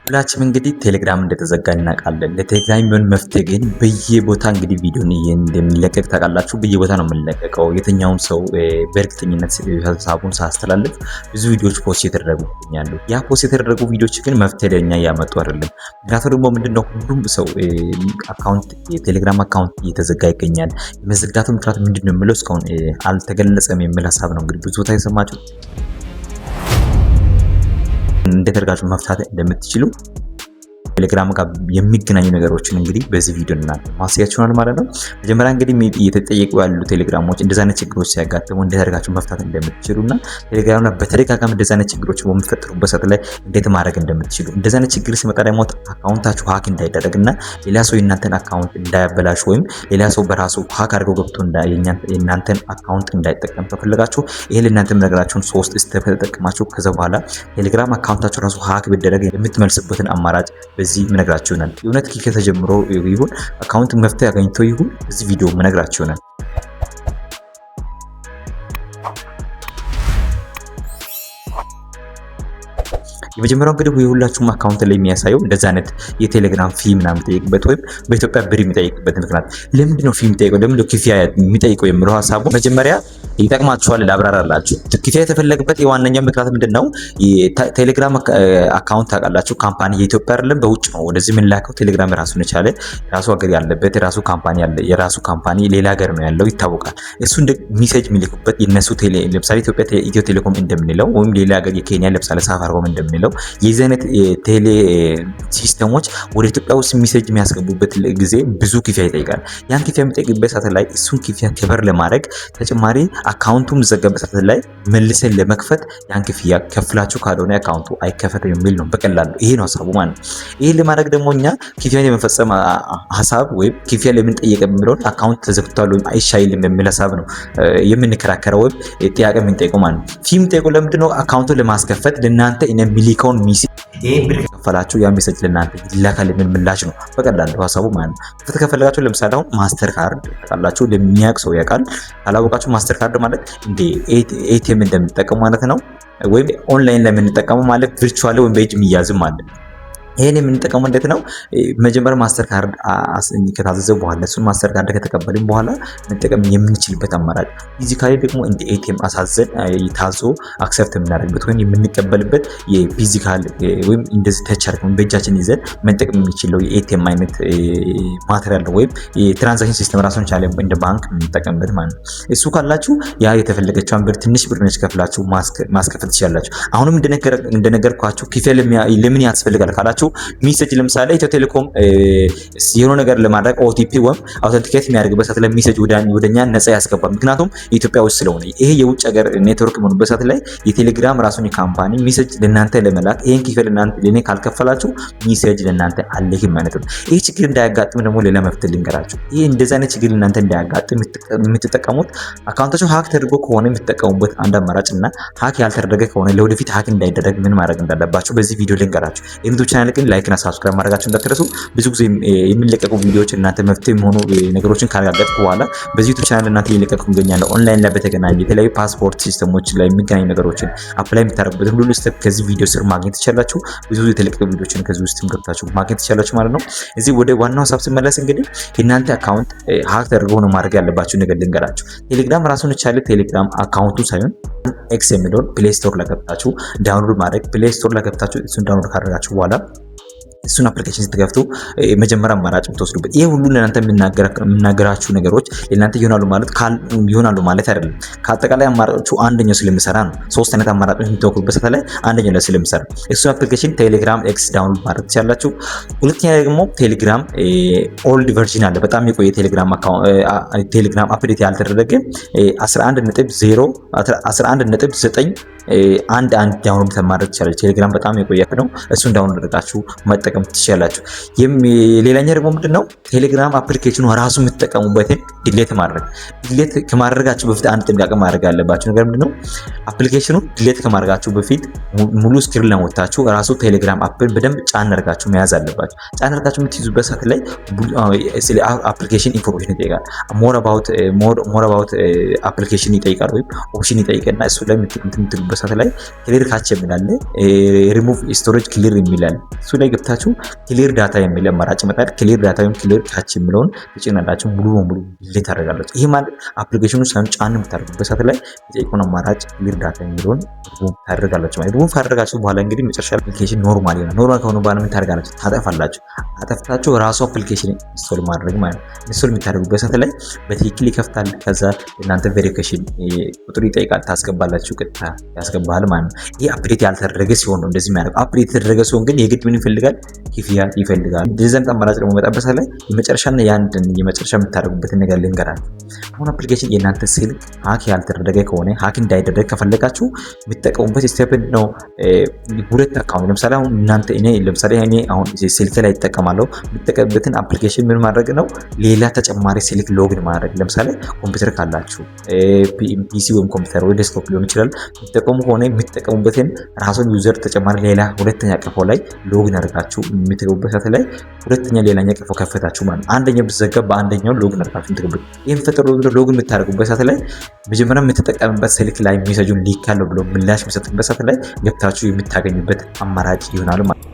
ሁላችንም እንግዲህ ቴሌግራም እንደተዘጋ እናውቃለን። ለቴሌግራም የሚሆን መፍትሄ ግን በየቦታ እንግዲህ ቪዲዮን እንደሚለቀቅ ታውቃላችሁ። በየቦታ ነው የምንለቀቀው። የትኛውም ሰው በእርግጠኝነት ሀሳቡን ሳስተላልፍ ብዙ ቪዲዮዎች post የተደረጉ ይገኛሉ። ያ post የተደረጉ ቪዲዮዎች ግን መፍትሄ ለኛ እያመጡ አይደለም። ምክንያቱ ደግሞ ምንድነው? ሁሉም ሰው account የቴሌግራም account እየተዘጋ ይገኛል። የመዘጋቱ ምክንያት ምንድነው የሚለው እስካሁን አልተገለጸም የሚል ሀሳብ ነው እንግዲህ ብዙ ቦታ የሰማችሁ። እንዴት አድርጋችሁ መፍታት እንደምትችሉ ቴሌግራም ጋር የሚገናኙ ነገሮችን እንግዲህ በዚህ ቪዲዮ እናንተ ማሳያችኋል ማለት ነው። መጀመሪያ እንግዲህ እየተጠየቁ ያሉ ቴሌግራሞች እንደዚህ አይነት ችግሮች ሲያጋጥሙ እንዴት አድርጋችሁ መፍታት እንደምትችሉና ቴሌግራም ላይ በተደጋጋሚ እንደዚህ አይነት ችግሮች በሚፈጠሩበት ሰዓት ላይ እንዴት ማድረግ እንደምትችሉ፣ እንደዚህ አይነት ችግር ሲመጣ ደግሞ account ኣችሁ hack እንዳይደረግና ሌላ ሰው የእናንተን account እንዳያበላሽ ወይም ሌላ ሰው በራሱ hack አድርገው ገብቶ የእናንተን account እንዳይጠቀም ከፈለጋችሁ ይሄ ለእናንተ የምነግራችሁን ሶስት step ተጠቅማችሁ ከዛ በኋላ ቴሌግራም account ኣችሁ ራሱ hack ቢደረግ የምትመልስበትን አማራጭ በዚህ ምነግራችሁ ይሆናል። የእውነት ክፍያ ተጀምሮ ይሁን account መፍትሄ አገኝቶ ይሁን በዚህ ቪዲዮ ምነግራችሁ ይሆናል። የመጀመሪያው እንግዲህ የሁላችሁም account ላይ የሚያሳየው እንደዚህ አይነት የቴሌግራም fee ምናምን የሚጠይቅበት ወይም በኢትዮጵያ ብር የሚጠይቅበት ምክንያት ለምንድን ነው? Fee የሚጠይቀው ለምንድን ነው? ክፍያ የሚጠይቀው የሚለው ሀሳቡ መጀመሪያ ይጠቅማችኋል፣ ላብራራላችሁ። ክፍያ የተፈለገበት የዋነኛው ምክንያት ምንድን ነው? ቴሌግራም account ታውቃላችሁ፣ company የኢትዮጵያ አይደለም፣ በውጭ ነው ወደዚህ የምንላከው። ቴሌግራም ራሱን የቻለ የራሱ ሀገር ያለበት የራሱ company ያለ የራሱ company ሌላ ሀገር ነው ያለው ይታወቃል። እሱ እንደ message የሚልኩበት የነሱ ቴሌ ለምሳሌ ኢትዮጵያ ኢትዮ ቴሌኮም እንደምንለው ወይም ሌላ ሀገር የኬንያ ለምሳሌ ሳፋሪኮም እንደምንለው የዚህ አይነት ቴሌ system ኦች ወደ ኢትዮጵያ ውስጥ message የሚያስገቡበት ጊዜ ብዙ ክፍያ ይጠይቃል። ያን ክፍያ የሚጠይቅበት ሰዓት ላይ እሱን ክፍያ cover ለማድረግ ተጨማሪ account ኡ የሚዘጋበት ሰዓት ላይ መልሰን ለመክፈት ያን ክፍያ ከፍላችሁ ካልሆነ account ኡ አይከፈትም የሚል ነው። በቀላሉ ይሄ ነው ሀሳቡ ማለት ነው። ይሄን ለማድረግ ደግሞ እኛ ክፍያን የመፈጸም ሀሳብ ወይም ክፍያ ለምን ጠየቀ የሚለውን account ተዘግቷል ወይም አይሻይልም የሚል ሀሳብ ነው የምንከራከረው ወይም ጥያቄ የምንጠይቀው ማለት ነው። Fee የሚጠይቀው ለምንድን ነው? Account ኡን ለማስከፈት ለእናንተ እኔ የሚልከውን message ይሄን ብር ከከፈላችሁ ያ message ለእናንተ ይላካል የሚል ምላሽ ነው። በቀላሉ ሀሳቡ ማለት ነው። መክፈት ከፈለጋችሁ ለምሳሌ አሁን ማስተር ካርድ ታውቃላችሁ፣ ለሚያውቅ ሰው ያውቃል። ካላወቃችሁ ማስተር ካርድ ማለት እንደ ATM እንደምንጠቀሙ ማለት ነው። ወይም ኦንላይን ላይ የምንጠቀመው ማለት virtual ወይም በእጅ የሚያዝም ማለት ነው። ይሄን የምንጠቀመው እንዴት ነው? መጀመሪያ ማስተር ካርድ ከታዘዘ በኋላ እሱን ማስተር ካርድ ከተቀበልን በኋላ መጠቀም የምንችልበት አማራጭ፣ physically ደግሞ እንደ ATM አሳዘን ታዞ accept የምናደርግበት ወይም የምንቀበልበት የ physical ወይም እንደዚህ touch አድርገን በእጃችን ይዘን መጠቀም የምንችለው የ ATM አይነት material ወይም የ transaction system ራሱን ቻለ እንደ ባንክ የምንጠቀምበት ማለት ነው። እሱ ካላችሁ ያ የተፈለገችውን ብር ትንሽ ብር ነች ከፍላችሁ ማስከፈት ትችላላችሁ። አሁንም እንደነገርኳችሁ ክፍያ ለምን ያስፈልጋል ካላችሁ message ለምሳሌ ኢትዮ ቴሌኮም የሆነ ነገር ለማድረግ OTP ወይም authenticate የሚያደርግበት ሰዓት ላይ message ወደኛ ነፃ ያስገባል። ምክንያቱም ኢትዮጵያ ውስጥ ስለሆነ ይሄ የውጭ ሀገር ኔትወርክ መሆኑበት ሰዓት ላይ የቴሌግራም ራሱን company message ለእናንተ ለመላክ ይሄን ክፍል ለእናንተ ለኔ ካልከፈላችሁ message ለእናንተ አልልክም ማለት ነው። ይሄ ችግር እንዳያጋጥም ደግሞ ሌላ መፍትሄ ልንገራችሁ። ይሄ እንደዚህ አይነት ችግር ለእናንተ እንዳያጋጥም የምትጠቀሙት account ኣችሁ hack ተደርጎ ከሆነ የምትጠቀሙበት አንድ አማራጭ እና hack ያልተደረገ ከሆነ ለወደፊት hack እንዳይደረግ ምን ማድረግ እንዳለባችሁ በዚህ ቪዲዮ ልንገራችሁ። ይህን ቻናል ግን like እና subscribe ማድረጋችሁ እንዳትረሱ። ብዙ ጊዜ የሚለቀቁ ቪዲዮዎች እናንተ መፍትሄ የሚሆኑ ነገሮችን ካረጋገጥኩ በኋላ በዚህ ዩቲዩብ ቻናል እናንተ እየለቀቅኩ እገኛለሁ። ኦንላይን ላይ በተገናኘ የተለያዩ ፓስፖርት system ኦች ላይ የሚገናኙ ነገሮችን apply የምታደርጉበትን ሁሉ step ከዚህ ቪዲዮ ስር ማግኘት ትችላላችሁ። ብዙ የተለቀቁ ቪዲዮችን ከዚህ ውስጥም ገብታችሁ ማግኘት ትችላላችሁ ማለት ነው። እዚህ ወደ ዋናው ሀሳብ ስመለስ እንግዲህ የእናንተ account hack ተደርጎ ነው ማድረግ ያለባችሁ ነገር ልንገራችሁ። ቴሌግራም ራሱን የቻለ ቴሌግራም account ኡ ሳይሆን X የሚለውን Play Store ላይ ገብታችሁ download ማድረግ፣ Play Store ላይ ገብታችሁ እሱን download ካደረጋችሁ በኋላ እሱን application ስትከፍቱ መጀመሪያ አማራጭ የምትወስዱበት ይሄ ሁሉ ለእናንተ የምናገራችሁ ነገሮች ለእናንተ ይሆናሉ ማለት አይደለም። ከአጠቃላይ አማራጮቹ አንደኛው ስለሚሰራ ነው። ሶስት አይነት አማራጮች የምትወክሉበት ሰዓት ላይ አንደኛው ላይ ስለሚሰራ እሱን application ቴሌግራም X download ማድረግ ትችላላችሁ። ሁለተኛ ደግሞ ቴሌግራም old version አለ። በጣም የቆየ ቴሌግራም ቴሌግራም update ያልተደረገ 11.0 11.9 አንድ አንድ download ማድረግ ትችላላችሁ። ቴሌግራም በጣም የቆየ ነው። እሱን download አድርጋችሁ መጠቀም ትችላላችሁ። ሌላኛ ደግሞ ምንድነው? ቴሌግራም application ኑ ራሱ የምትጠቀሙበትን delete ማድረግ። Delete ከማድረጋችሁ በፊት አንድ ጥንቃቄ ማድረግ ያለባችሁ ነገር ምንድነው? Application ኑ delete ከማድረጋችሁ በፊት ሙሉ screen ለሞታችሁ ራሱ ቴሌግራም app ን በደንብ ጫን አድርጋችሁ መያዝ አለባችሁ። ጫን አድርጋችሁ የምትይዙበት ሰዓት ላይ ስለ application information ይጠይቃል። More about application ይጠይቃል ወይም option ይጠይቅና እሱ ላይ የምትሉበት የምታደርጉበት ሰዓት ላይ ክሊር ካች የሚላለ፣ ሪሙቭ ስቶሬጅ ክሊር የሚላል፣ እሱ ላይ ገብታችሁ clear data የሚል አማራጭ ይመጣል። Clear data ወይም clear cache የሚለውን ትጭናላችሁ። ሙሉ በሙሉ delete ታደርጋላችሁ። ይህ ማለት application ኑ ሳይሆን ጫን የምታደርጉበት ሰዓት ላይ የሚጠይቀውን አማራጭ ክሊር ዳታ የሚለውን ሪሙቭ ታደርጋላችሁ ማለት። ሪሙቭ ካደረጋችሁ በኋላ እንግዲህ መጨረሻ application normal ይሆናል። Normal ከሆነ በኋላ ምን ታደርጋላችሁ? ታጠፋላችሁ። አጠፍታችሁ ራሱ application install ማድረግ ማለት ነው። Install የምታደርጉበት ሰዓት ላይ በትክክል ይከፍታል። ከዛ እናንተ verification ቁጥር ይጠይቃል፣ ታስገባላችሁ፣ ቀጥታ ያስገባል ማለት ነው። ይህ update ያልተደረገ ሲሆን ነው እንደዚህ የሚያደርገው። Update የተደረገ ሲሆን ግን የግድ ምን ይፈልጋል? ክፍያ ይፈልጋል። እንደዚህ አይነት አማራጭ ደግሞ መጣበት ላይ የመጨረሻና የአንድን የመጨረሻ የምታደርጉበትን ነገር ልንገራችሁ። አሁን application የእናንተ ስልክ hack ያልተደረገ ከሆነ፣ hack እንዳይደረግ ከፈለጋችሁ የምትጠቀሙበት step ነው። ሁለት account፣ ለምሳሌ አሁን እናንተ እኔ ለምሳሌ እኔ አሁን ስልክ ላይ ይጠቀማለሁ። የምጠቀምበትን application ምን ማድረግ ነው? ሌላ ተጨማሪ ስልክ login ማድረግ። ለምሳሌ ኮምፒውተር ካላችሁ፣ PC ወይም ኮምፒውተር ወይ desktop ሊሆን ይችላል፣ የምትጠቀሙ ከሆነ የምትጠቀሙበትን ራሱን user ተጨማሪ ሌላ ሁለተኛ ቀፎ ላይ login አድርጋችሁ የምትገቡበት ሰዓት ላይ ሁለተኛ ሌላኛ ቀፎ ከፈታችሁ ማለት ነው። አንደኛው ቢዘጋ በአንደኛው login አድርጋችሁ የምትገቡበት። ይህን ፈጥሮ login የምታደርጉበት ሰዓት ላይ መጀመሪያ የምትጠቀምበት ስልክ ላይ message ኡን ልኬያለሁ ብሎ ምላሽ የሚሰጥበት ሰዓት ላይ ገብታችሁ የምታገኙበት አማራጭ ይሆናል ማለት ነው።